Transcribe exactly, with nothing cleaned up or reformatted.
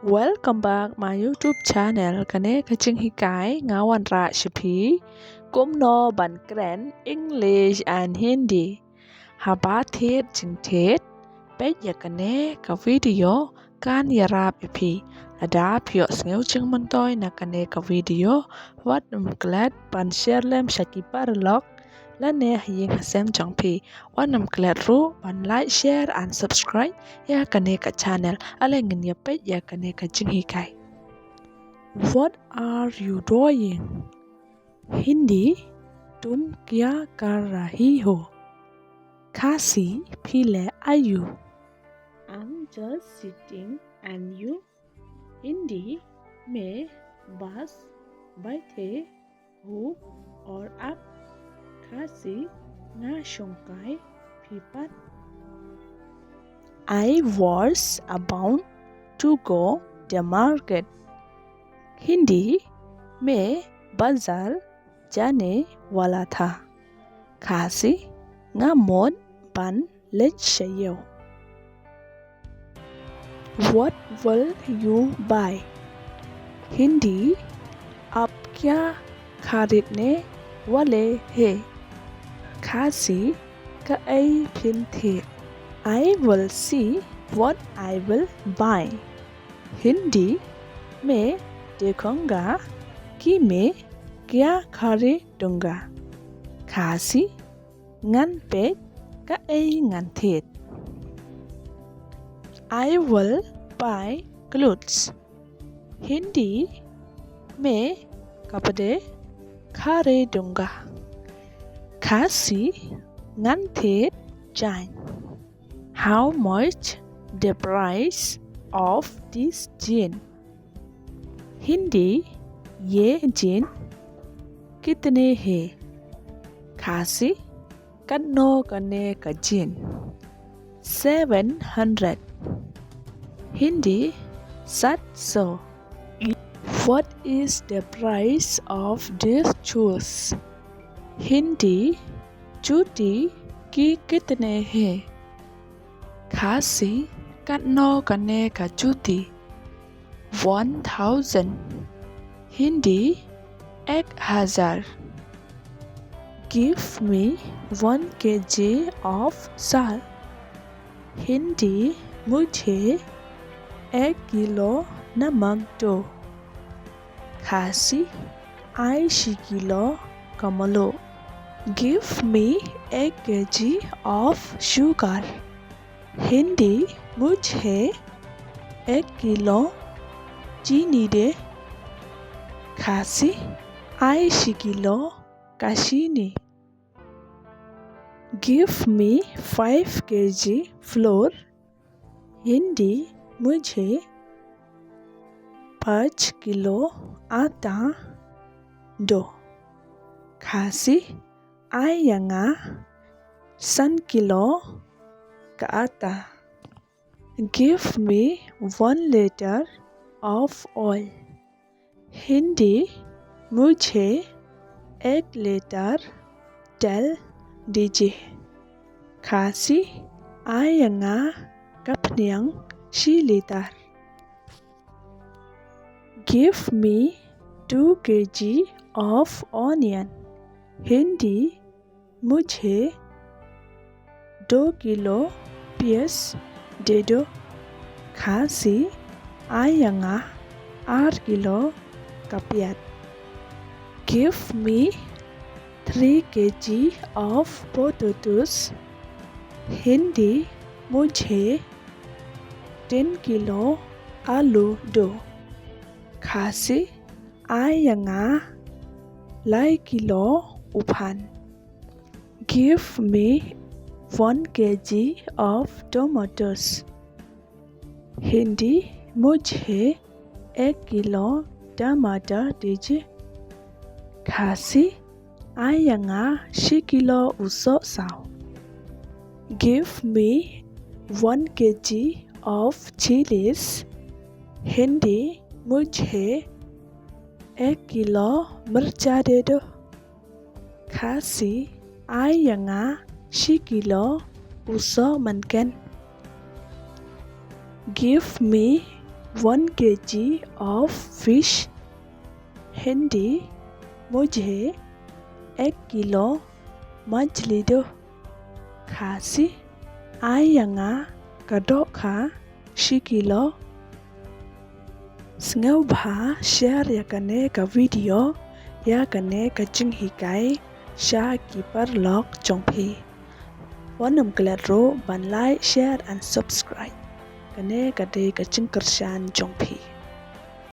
Welcome back my YouTube channel. Kane ka jinghikai nga wanrah sha phi kumno ban kren English and Hindi. Haba thied jingthied, peit ïa kane ka video kan ïarap ïa phi. Lada phi ïohsngew jingmyntoi na kane ka video, wat nym klet ban share lem sha ki paralok lane ha ïing ha sem jong phi. Wat nym klet ruh ban like, share and subscribe ïa kane ka channel. Ale ngin ïa peit ïa kane ka jinghikai. What are you doing? Hindi, तुम क्या कर रही हो? Khasi, phi leh aïu? I'm just sitting and you? Hindi, मैं बस बैठे हूँ और आप? Khasi, nga shongkai, phi pat? I was about to go the market. Hindi, मैं बाजार जाने वाला था। Khasi, nga mut ban leit sha ïew. What will you buy? Hindi, आप क्या खरीदने वाले हैं? Khasi, kaei phin thied? I will see what I will buy. Hindi, मैं देखूंगा कि मैं क्या खरीदूंगा। Khasi, ngan peit kaei ngan thied. I will buy clothes. Hindi, मैं कपड़े खरीदूंगा। Khasi, ngan thied jaiñ. How much the price of this jean? Hindi, ये जींस कितने हैं? Khasi, katno kane ka jeans? Seven hundred. Hindi, सात सौ. What is the price of these shoes? Hindi, जूती के कितने हैं? Khasi, katno kane ka juti? One thousand. Hindi, एक हज़ार. Give me one kg of salt. Hindi, मुझे एक किलो नमक दो। Khasi, ai shi kilo ka mluh. Give me एक केजी of sugar. Hindi, मुझे एक किलो चीनी दे। Khasi, ai shi kilo ka shini. Give me five kg flour. Hindi, मुझे पाँच किलो आटा दो। Khasi, ai ïa nga san kilo ka ata. Give me one liter of oil. Hindi, मुझे एक लीटर तेल दीजिए। Khasi, ai ïa nga ka phniang shi litar. Give me two kg of onion. Hindi, मुझे दो किलो प्याज दे दो। Khasi, ai ïa nga ar kilo ka piat. Give me three kg of potatoes. Hindi, मुझे तीन किलो आलू दो। Khasi, ai ïa nga lai kilo u phan. Give me one kg of tomatoes. Hindi, मुझे एक किलो टमाटर दीजिए। Khasi, ai ïa nga shi kilo u sohsaw. Give me one kg of chillies. Hindi, मुझे एक किलो मिर्चा दे दो। Khasi, ai ïa nga shi kilo u sohmynken. Give me One kg of fish. Hindi: मुझे एक किलो मछली दो। Khasi: Ai ïa nga ka dohkha shi kilo. Sngewbha share ïa kane ka video ïa kane ka jinghikai sha ki paralok jong phi. Wat nym klet ruh ban like, share and subscribe. Kane ka dei ka jingkyrshan jong phi.